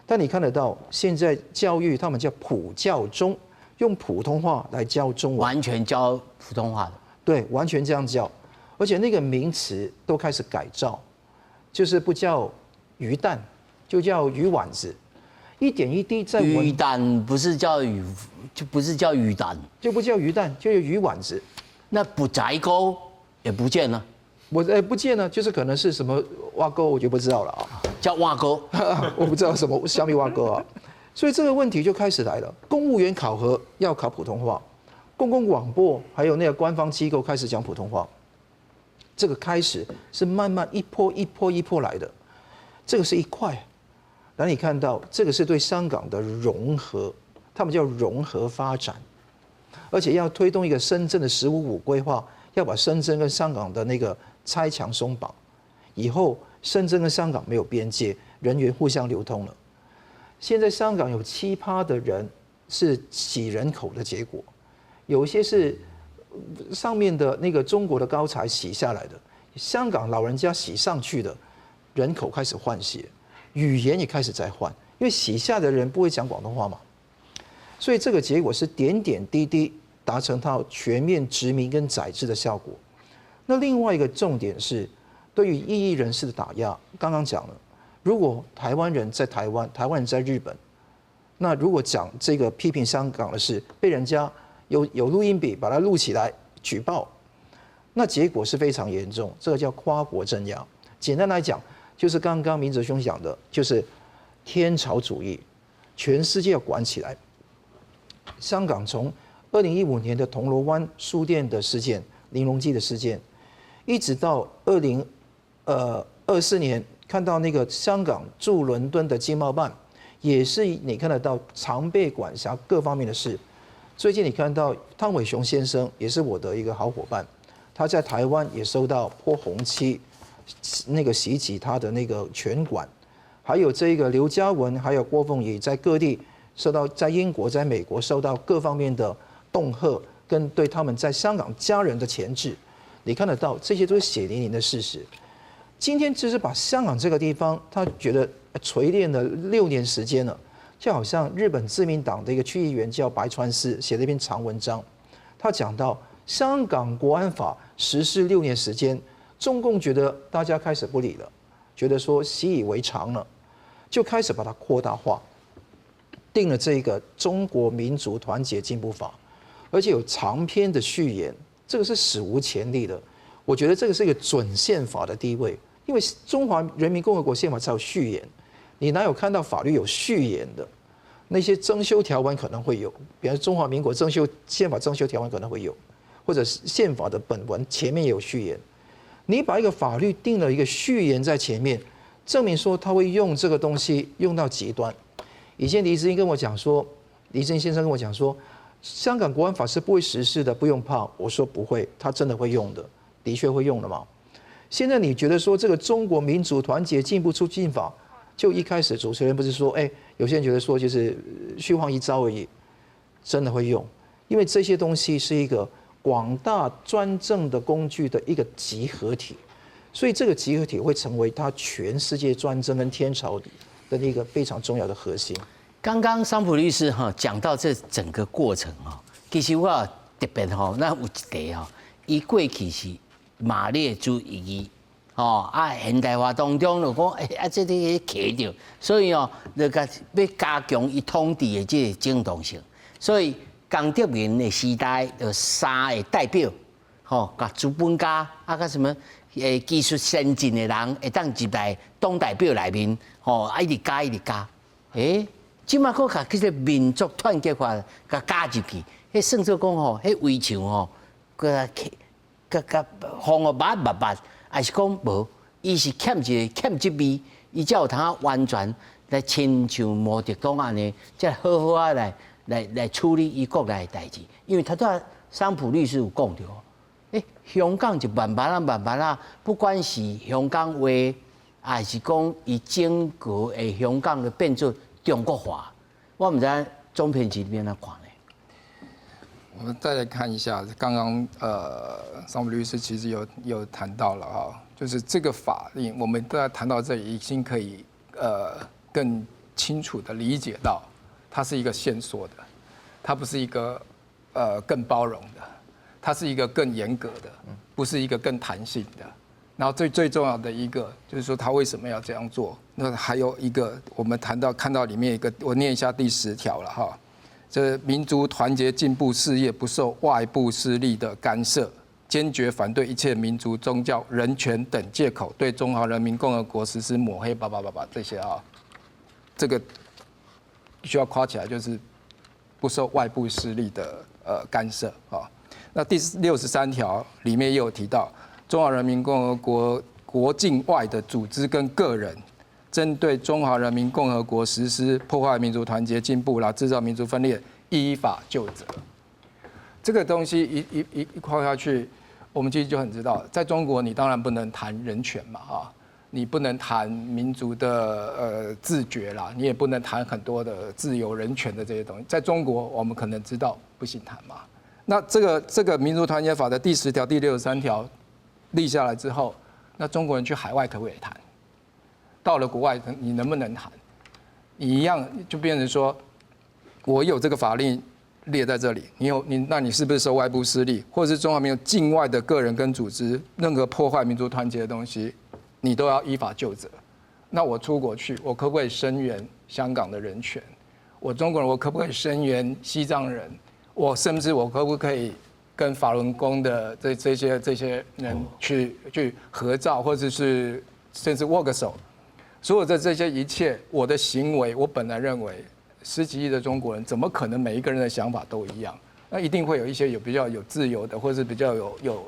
但你看得到現在教育他們叫普教中，用普通話來教中文，完全教普通話的。對，完全這樣教，而且那個名詞都開始改造，就是不叫魚蛋，就叫魚丸子，一點一滴在。魚蛋不是叫魚，就不是叫魚蛋，就不叫魚蛋，就叫魚丸子。那缽仔糕也不見了，我哎不見了，就是可能是什麼碗糕，我就不知道了啊。叫碗糕，我不知道什麼蝦米碗糕啊。所以這個問題就開始來了，公務員考核要考普通話。公共廣播還有那個官方機構開始講普通話，這個開始是慢慢一波一波一波來的，這個是一塊。然後你看到這個是對香港的融合，他們叫融合發展，而且要推動一個深圳的“十五五”規劃，要把深圳跟香港的那個拆牆鬆綁，以後深圳跟香港沒有邊界，人員互相流通了。現在香港有7%的人是洗人口的結果。有些是上面的那個中國的高才洗下來的，香港老人家洗上去的，人口開始換血，語言也開始在換，因為洗下的人不會講廣東話嘛，所以這個結果是點點滴滴達成到全面殖民跟宰制的效果。那另外一個重點是，對於異議人士的打壓，剛剛講了，如果台灣人在台灣，台灣人在日本，那如果講這個批評香港的事，被人家有錄音筆把它錄起來舉報，那結果是非常嚴重，這個叫跨國鎮壓。簡單來講，就是剛剛明哲兄講的，就是天朝主義，全世界要管起來。香港從2015年的銅鑼灣書店的事件、林榮基的事件，一直到2024年，看到那個香港駐倫敦的經貿辦，也是你看得到常被管轄各方面的事。最近你看到湯偉雄先生也是我的一個好夥伴，他在台灣也受到潑紅漆，那個襲擊他的那個拳館，還有這個劉嘉文，還有郭鳳儀在各地受到，在英國、在美國受到各方面的恫嚇，跟對他們在香港家人的鉗制。你看得到，這些都是血淋淋的事實。今天只是把香港這個地方，他覺得錘煉了6年時間了，就好像日本自民黨的一個區議員叫白川絲寫了一篇長文章，他講到香港國安法實施六年時間，中共覺得大家開始不理了，覺得說習以為常了，就開始把它擴大化，定了這個中國民族團結進步法，而且有長篇的序言，這個是史無前例的。我覺得這個是一個準憲法的地位。因為中華人民共和國憲法才有序言，你哪有看到法律有序言的？那些增修條文可能會有，比如中華民國增修憲法增修條文可能會有，或者是憲法的本文前面有序言。你把一個法律定了一個序言在前面，證明說他會用這個東西用到極端。以前黎智英跟我講說，黎智英先生跟我講說，香港國安法是不會實施的，不用怕。我說不會，他真的會用的，的確會用的嘛。現在你覺得說這個中國民族團結進步促進法，就一開始主持人不是說，哎，有些人覺得說就是虛晃一招而已，真的會用，因為這些東西是一個廣大專政的工具的一個集合體，所以這個集合體會成為他全世界專政跟天朝的一個非常重要的核心。剛剛桑普律師哈講到這整個過程哈，其實我特別哈，那有一題哈，伊過去是馬列主義，哦啊，現代化當中就講，欸啊，這個卡著，所以哦，就共欲加強伊統治的這個正當性。所以江澤民的時代，就三個代表，吼，共資本家啊，佮什麼技術先進的人，會當入來黨代表內面，吼，啊一直加一直加，欸，這馬閣共這個民族團結法共加入去，彼算做講吼，彼圍牆吼，閣共閣風予密密密，還是講無？伊是欠一個欠這味，伊才有通完全來親像毛澤東按呢，才好好仔來處理伊國內的代誌。因為頭拄仔桑普律師有講著，欸，香港就慢慢仔慢慢仔，不管是香港話，還是講伊整個的香港就變做中國化，我毋知總編輯你按怎看呢？我們再來看一下，剛剛桑普律師其實有談到了哈，就是這個法令，我們都在談到這裡，已經可以更清楚的理解到，它是一個限縮的，它不是一個更包容的，它是一個更嚴格的，不是一個更彈性的。然後最最重要的一個就是說，他為什麼要這樣做？那還有一個，我們談到看到裡面一個，我念一下第10條了哈。這民族團結進步事業不受外部勢力的干涉，堅決反對一切民族、宗教、人權等借口對中華人民共和國實施抹黑，叭叭叭叭這些啊，這個需要括起來，就是不受外部勢力的干涉啊。那第63條裡面又有提到，中華人民共和國國境外的組織跟個人，針對中華人民共和國實施破壞民族團結進步啦，製造民族分裂，依法究責。這個東西一括下去，我們其實就很知道，在中國你當然不能談人權嘛，啊，你不能談民族的自決啦，你也不能談很多的自由人權的這些東西。在中國，我們可能知道不行談嘛。那這個民族團結法的第10條、第63條立下來之後，那中國人去海外可不可以談？到了國外，你能不能談？你一樣就變成說，我有這個法令列在這裡，你有你，那你是不是受外部勢力，或者是中華民國境外的個人跟組織，任何破壞民族團結的東西，你都要依法究責。那我出國去，我可不可以聲援香港的人權？我中國人，我可不可以聲援西藏人？我甚至我可不可以跟法輪功的這些人去合照，或者是甚至握個手？所有的這些一切，我的行為，我本來認為十幾億的中國人，怎麼可能每一個人的想法都一樣？那一定會有一些有比較有自由的，或者是比較有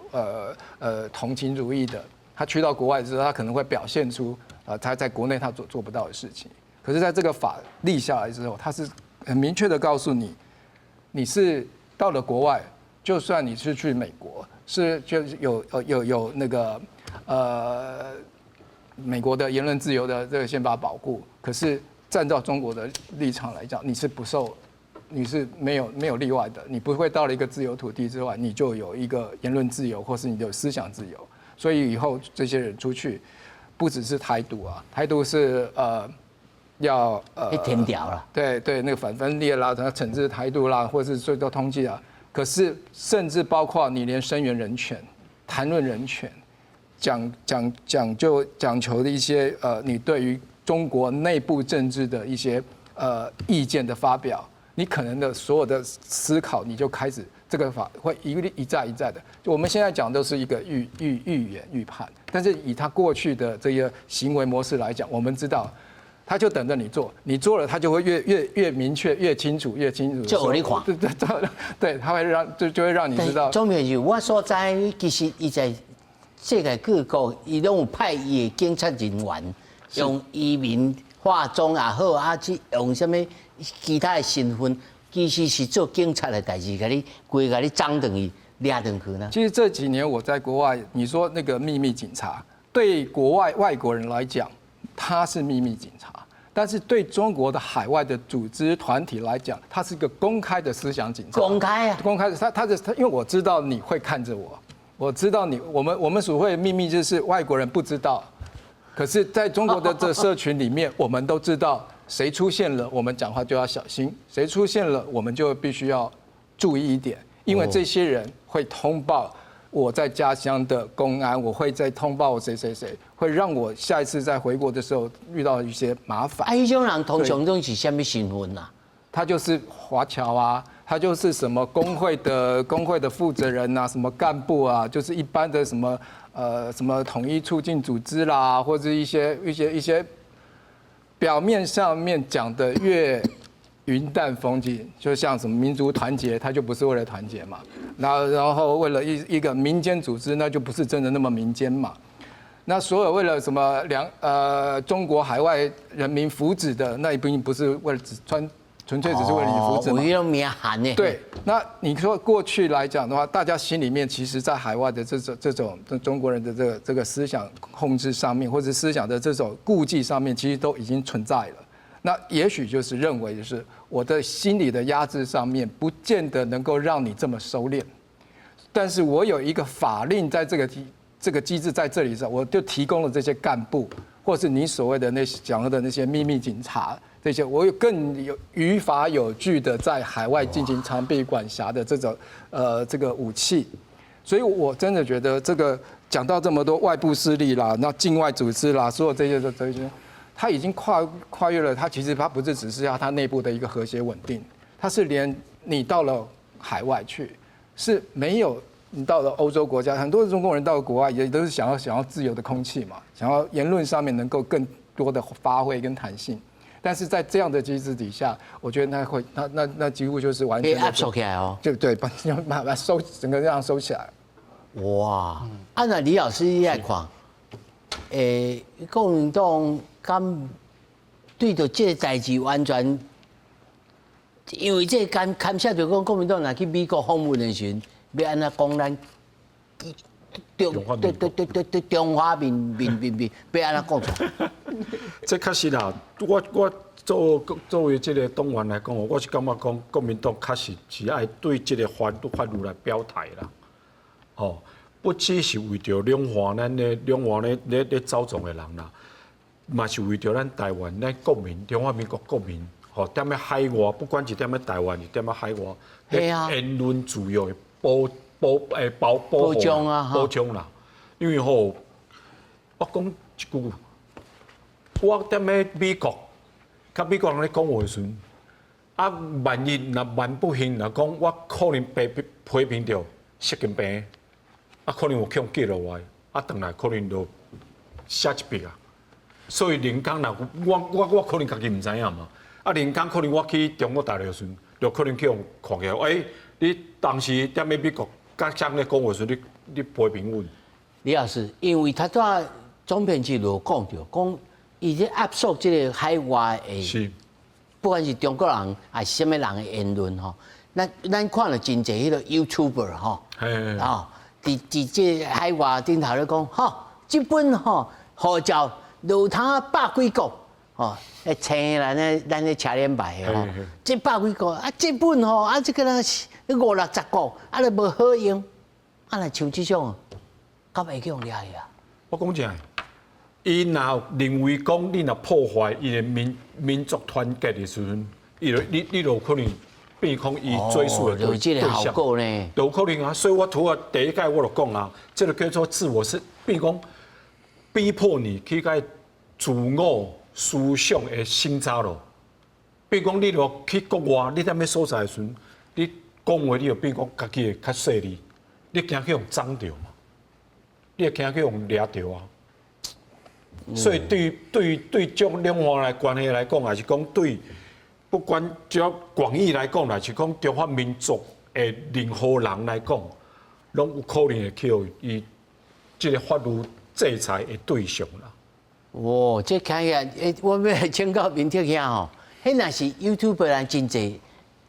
同情主義的。他去到國外之後，他可能會表現出啊他在國內他做不到的事情。可是，在這個法立下來之後，他是很明確的告訴你，你是到了國外，就算你是去美國，是就是有那個美國的言論自由的這個憲法保護，可是站到中國的立場來講，你是不受你是沒有例外的，你不會到了一個自由土地之外，你就有一個言論自由，或是你有思想自由。所以以後這些人出去，不只是台獨啊，台獨是要停掉了。對對，那個反分裂啦，懲治台獨啦，或是最多通緝啊。可是甚至包括你連聲援人權、談論人權、講求的一些你對於中國內部政治的一些意見的發表，你可能的所有的思考，你就開始這個法會一一再一再的。就我們現在講都是一個預言預判，但是以他過去的這個行為模式來講，我們知道，他就等着你做，你做了，他就會越明確、越清楚、越清楚。就予你看。對對對，對，他會讓就會讓你知道。總編輯，我所知其實伊在世界各國，伊攏有派伊的警察人員，用移民化妝也好，啊，去用啥物其他的身份，其實是做警察的代誌，共你規共你摠轉去、掠轉去呢。其實這幾年我在國外，你說那個秘密警察，對國外外國人來講，他是秘密警察。但是對中國的海外的組織團體來講，他是一個公開的思想警察。公開啊，公開的，他，因為我知道你會看着我，我知道你，我們所謂的秘密就是外國人不知道，可是在中國的這社群裡面，我們都知道誰出現了，我們講話就要小心；誰出現了，我們就必須要注意一點，因為這些人會通報我在家鄉的公安，我會再通報誰誰誰，會讓我下一次再回國的時候遇到一些麻煩。啊，彼種人通常攏是啥物身份啊？他就是華僑啊，他就是什麼工會的負責人啊，什麼幹部啊，就是一般的什麼統一促進組織啦，或者一些表面上面講的越雲淡風輕，就像什麼民族團結，他就不是為了團結嘛。那然後為了一個民間組織，那就不是真的那麼民間嘛。那所有為了什麼中國海外人民福祉的，那一定不是為了只純粹只是為了你福祉嘛。為了名銜呢。對，那你說過去來講的話，大家心裡面其實，在海外的這種中國人的這個思想控制上面，或者思想的這種顧忌上面，其實都已經存在了。那也許就是認為，就是我的心理的壓制上面，不見得能夠讓你這麼收斂，但是我有一個法令在這個機制在這裡上，我就提供了這些幹部，或是你所謂的那些講的那些秘密警察，這些我有更有於法有據的在海外進行長臂管轄的這種這個武器，所以我真的覺得這個講到這麼多外部勢力啦，那境外組織啦，所有這些的這些。他已經跨越了，他其實他不是只是要他內部的一個和諧穩定，他是連你到了海外去是沒有，你到了歐洲國家，很多中國人到了國外也都是想要自由的空氣嘛，想要言論上面能夠更多的發揮跟彈性，但是在這樣的機制底下，我覺得那會那那那幾乎就是完全壓縮起來哦，就對，把收整個這樣收起來。哇，啊那李老師你來看，國民黨敢對著這個代誌完全，因為這個牽涉著講國民黨若去美國訪問的時陣，欲按怎講咱中對對對對對中華民，欲按怎講出來？這確實啦，我作為這個黨員來講，我是感覺講國民黨確實是愛對這個法律來表態啦。哦，不只是為著兩岸咱的兩岸咧走動的人啦。嘛是為著咱台灣，咱國民，中華民國國民，吼，踮咧海外，不管是踮咧台灣，是踮咧海外，言論自由的保保欸保保保障啊，保障啦。因為吼，我講一句，我踮咧美國，佮美國人咧講話的時陣，啊，萬一若萬不幸若講我可能被批評著習近平，啊，可能有去予記落來，啊，轉來可能就寫一筆啊。所以連工若我可能家己毋知影嘛，啊，連工可能我去中國大陸時陣，就可能去予看起來，欸，你當時踮咧美國，佮啥咧講話時，你批評阮。李老師，因為他拄總編輯就講著，講伊咧壓縮這個海外的，不管是中國人還是啥物人的言論吼，咱看了真濟彼個 YouTuber 吼，哦，佇這個海外頂頭咧講，吼，這本吼護照。路通百幾國，哦，迄青咱咧咱咧車輪牌的吼，這百幾個啊，這本吼啊，這個咧五六十個，啊，你無好用，啊，若像這種，敢會去予掠去啊？我講真，伊若認為講你若破壞伊的民族團結的時陣，伊就你就有可能變講伊追訴的對象。呢？有可能啊，所以我拄仔第一擺我就講啊，這個叫做自我是變講逼迫你去共自我思想的審查咯。比如講，你若去國外，你踮彼所在的時陣，你講話你就變講家己會較細膩，你驚去予摠著嘛？你會驚去予掠著啊？所以對這兩岸來關係來講，還是講對不管只要廣義來講，還是講中華民族的任何人來講，攏有可能會去予伊這個法律制裁的對象啦。哇，這看起來，欸，我欲請教明哲兄吼，彼若是 YouTuber 人真濟，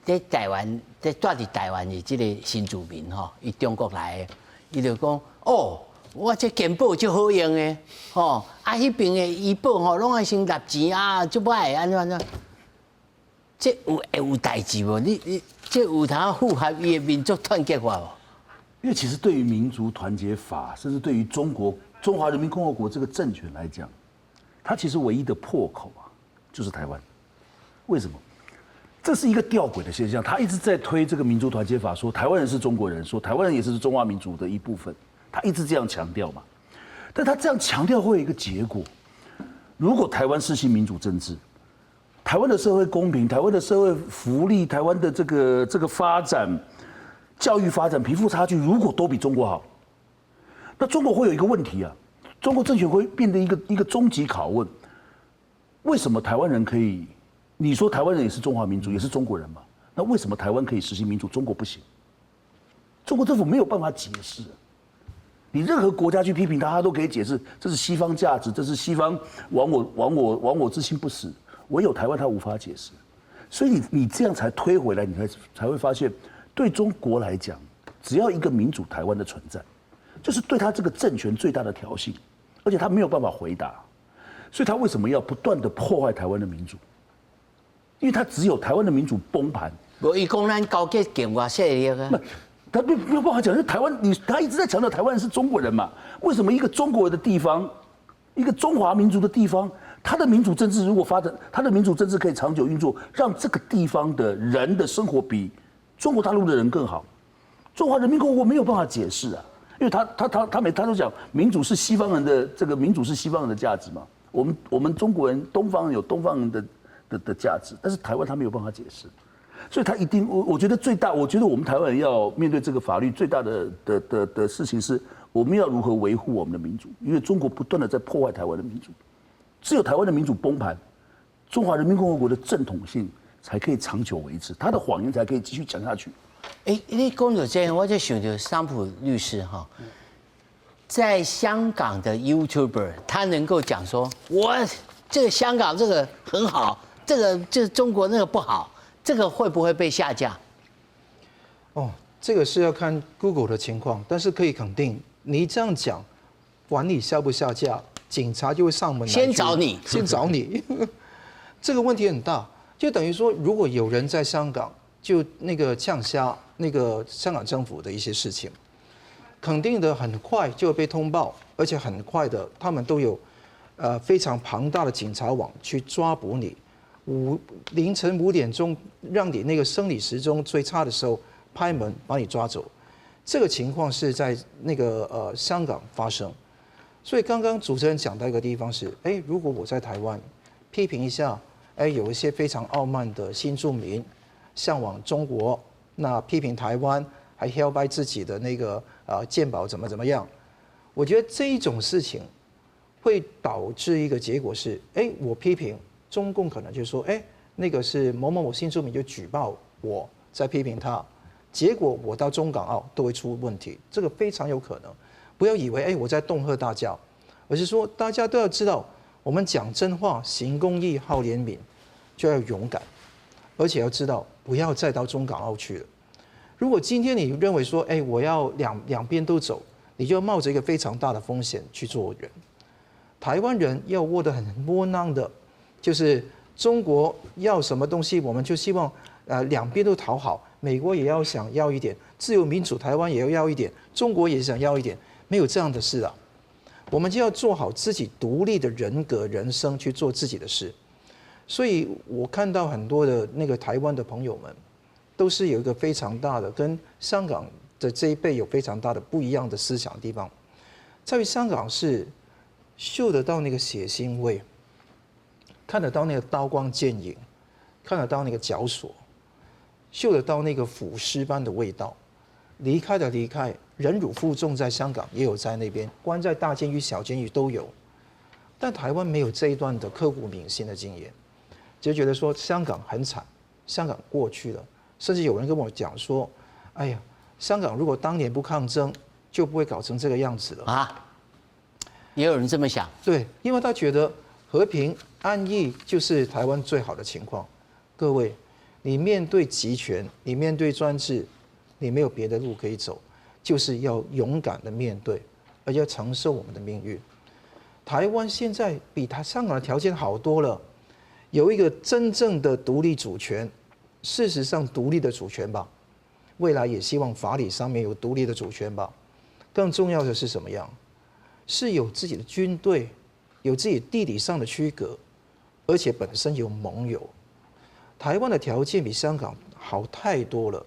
佇台灣，佇住佇台灣的這個新住民吼，伊中國來的，伊就講，哦，我這健保足好用的，吼，啊，彼邊的醫保吼，攏愛先納錢啊，足歹的，按怎按怎，這有會有代誌無？你這有通符合伊的民族團結法無？因為其實對於民族團結法，甚至對於中國中華人民共和國這個政權來講，它其實唯一的破口啊，就是台灣。為什麼？這是一個吊詭的現象。他一直在推這個民族團結法，說台灣人是中國人，說台灣人也是中華民族的一部分。他一直這樣強調嘛。但他這樣強調會有一個結果：如果台灣實行民主政治，台灣的社會公平、台灣的社會福利、台灣的這個發展、教育發展、貧富差距，如果都比中國好，那中國會有一個問題啊。中國政權會變得一個終極拷問：為什麼台灣人可以？你說台灣人也是中華民族，也是中國人嘛？那為什麼台灣可以實行民主，中國不行？中國政府沒有辦法解釋。你任何國家去批評他，他都可以解釋，這是西方價值，這是西方亡我亡我亡我之心不死。唯有台灣他無法解釋，所以你這樣才推回來，你才會發現，對中國來講，只要一個民主台灣的存在，就是對他這個政權最大的挑釁。而且他沒有辦法回答，所以他為什麼要不斷的破壞台灣的民主？因為他只有台灣的民主崩盤。無伊講咱勾結境外勢力啊。他沒有辦法講，台灣他一直在強調台灣人是中國人嘛？為什麼一個中國人的地方，一個中華民族的地方，他的民主政治如果發展，他的民主政治可以長久運作，讓這個地方的人的生活比中國大陸的人更好，中華人民共和國沒有辦法解釋啊。因為他每他都講民主是西方人的這個民主是西方人的價值嘛，我們中國人東方人有東方人的價值，但是台灣他沒有辦法解釋，所以他一定我覺得最大，我覺得我們台灣人要面對這個法律最大的事情是，我們要如何維護我們的民主？因為中國不斷的在破壞台灣的民主，只有台灣的民主崩盤，中華人民共和國的正統性才可以長久維持，他的謊言才可以繼續講下去。欸，你講到這，我就想到桑普律師哈，在香港的 YouTuber，他能夠講說，我這個香港這個很好，這個就是中國那個不好，這個會不會被下架？哦，這個是要看 Google 的情況，但是可以肯定，你這樣講，管你下不下架，警察就會上門來，先找你，先找你。這個問題很大，就等於說，如果有人在香港就那個嗆聲那個香港政府的一些事情，肯定的很快就會被通報，而且很快的，他們都有非常龐大的警察網去抓捕你。凌晨5點鐘，讓你那個生理時鐘最差的時候拍門把你抓走。這個情況是在那個香港發生。所以剛剛主持人講到一個地方是，哎，如果我在台灣批評一下，哎，有一些非常傲慢的新住民向往中國，那批評台灣還囂掰自己的那個健保怎麼怎麼樣，我覺得這一種事情會導致一個結果是，哎，我批評中共可能就說，哎，那個是某某某新住民就舉報我在批評他，結果我到中港澳都會出問題，這個非常有可能。不要以為哎我在恫嚇大家，而是說大家都要知道，我們講真話、行公義、好憐憫，就要勇敢，而且要知道不要再到中港澳去了。如果今天你認為說，哎，我要兩邊都走，你就冒着一個非常大的風險去做人。台灣人要活得很窩囊的，就是中国要什么东西，我们就希望两边都讨好，美国也要想要一点自由民主，台湾也要要一点，中国也想要一点，没有这样的事啊。我们就要做好自己独立的人格、人生，去做自己的事。所以我看到很多的那个台湾的朋友们，都是有一个非常大的跟香港的这一辈有非常大的不一样的思想的地方，在于香港是嗅得到那个血腥味，看得到那个刀光剑影，看得到那个绞索，嗅得到那个腐尸般的味道。离开的离开，忍辱负重在香港也有在那边关在大监狱、小监狱都有，但台湾没有这一段的刻骨铭心的经验，就觉得说香港很惨，香港过去了，甚至有人跟我讲说：“哎呀，香港如果当年不抗争，就不会搞成这个样子了。” 啊，也有人这么想。对，因为他觉得和平安逸就是台湾最好的情况。各位，你面对集权，你面对专制，你没有别的路可以走，就是要勇敢的面对，而且要承受我们的命运。台湾现在比他香港的条件好多了，有一个真正的独立主权，事实上独立的主权吧，未来也希望法理上面有独立的主权吧。更重要的是什么样？是有自己的军队，有自己地理上的区隔，而且本身有盟友。台湾的条件比香港好太多了。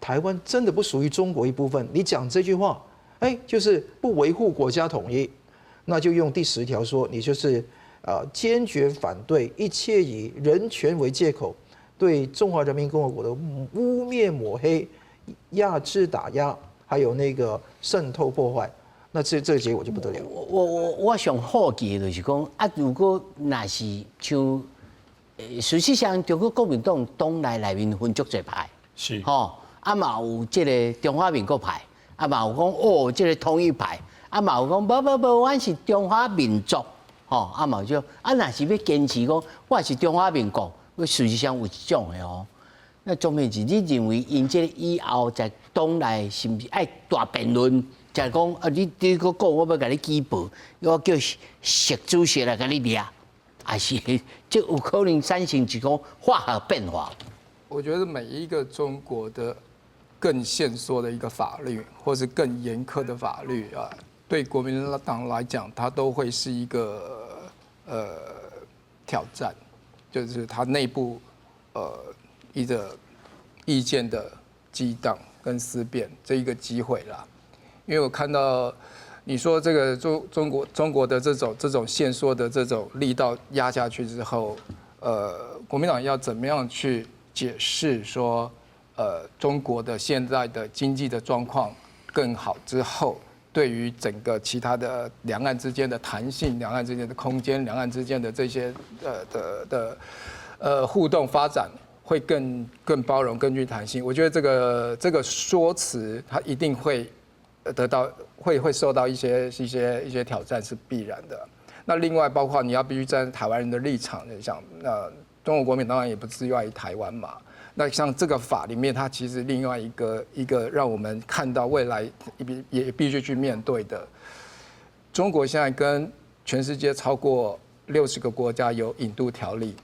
台湾真的不属于中国一部分。你讲这句话，哎，就是不维护国家统一，那就用第10条说，你就是坚决反对一切以人权为借口对中华人民共和国的污蔑抹黑、压制打压，还有那个渗透破坏。那这个结果就不得了。我上好奇的就是讲啊，如果若是像，事实上中国国民党党内内面分足濟派，吼。啊嘛有這个中華民國派，啊嘛有講哦，這个統一派，啊嘛有講無無無，阮是中華民族，吼，啊嘛有這種，啊若是欲堅持講我是中華民國，我事實上有這種的哦。那鍾明志，你認為𪜶這个以後在黨內是毋是愛大辯論？就講啊，你閣講，我欲共你舉報，我叫習主席來共你掠，還是這有可能產生一種化學變化？我覺得每一個中國的更限縮的一個法律，或是更嚴苛的法律啊，對國民黨來講，它都會是一個挑戰，就是它內部一個意見的激盪跟思辨這一個機會啦。因為我看到你說這個中國的這種限縮的這種力道壓下去之後，國民黨要怎麼樣去解釋說？中國的現在的經濟的狀況更好之後，對於整個其他的兩岸之間的彈性、兩岸之間的空間、兩岸之間的這些的互動發展，會更包容、更具彈性。我覺得這個說辭，它一定會得到會受到一些挑戰，是必然的。那另外，包括你要必須站在台灣人的立場來講，那中國國民當然也不只愛台灣嘛。那像這個法裡面，它其實另外一個讓我們看到未來也必須去面對的。中國現在跟全世界超過60個國家有引渡條例，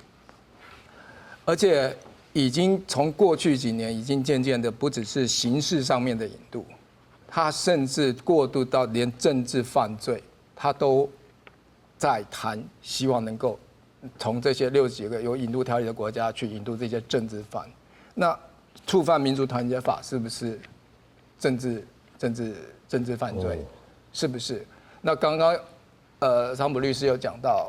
而且已經從過去幾年已經漸漸的不只是刑事上面的引渡，它甚至過渡到連政治犯罪，它都在談，希望能夠從這些60幾個有引渡條例的國家去引渡這些政治犯。那觸犯民族團結法是不是政治犯罪？是不是？那剛剛桑普律師有講到，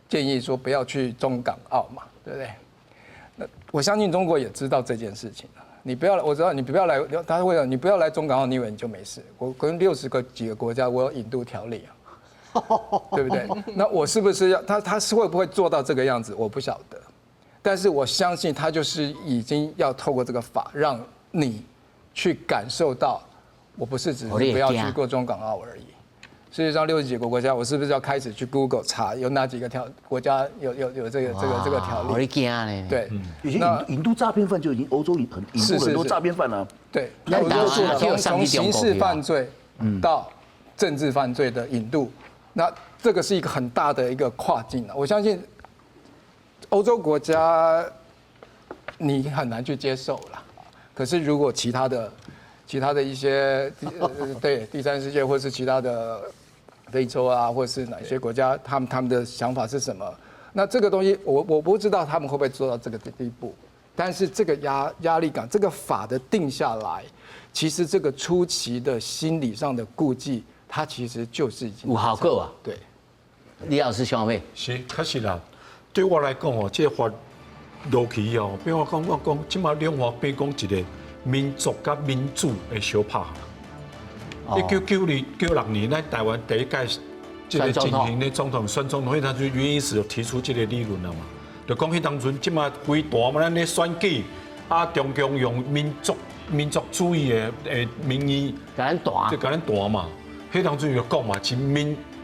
建議說不要去中港澳嘛，對不對？那我相信中國也知道這件事情。你不要，我知道你不要來，他會講你不要來中港澳，你以為你就沒事？我跟60個幾個國家，我有引渡條例啊，對不對？那我是不是要他是會不會做到這個樣子？我不曉得。但是我相信他就是已經要透過這個法，讓你去感受到，我不是只是不要去過中港澳而已。事實上，60幾個國家，我是不是要開始去 Google 查有哪幾個條國家有這個條例？我驚咧。對，以前引渡詐騙犯就已經歐洲引渡很多詐騙犯了。對，從刑事犯罪到政治犯罪的引渡，那這個是一個很大的一個跨境。我相信。歐洲國家你很難去接受啦。可是如果其他的一些對第三世界或是其他的非洲啊，或是哪些國家，他們的想法是什麼？那這個東西我不知道他們會不會做到這個地步，但是這個壓力感，這個法的定下來，其實這個初期的心理上的顧忌，它其實就是已經有效果啊。對，李老師想欲？是，確實啦。對我來講哦，這個法落去哦，比如我講，我講，這馬兩岸變講一個民族佮民主的相拍。1992、96年，咱台灣第一屆這個進行的總統選總統，彼當陣袁醫師就提出這個理論了嘛，就講彼當陣這馬規大嘛，咱咧選舉啊，中共用民族主義的名義，共咱彈，就共咱彈嘛。彼當陣就講嘛，是民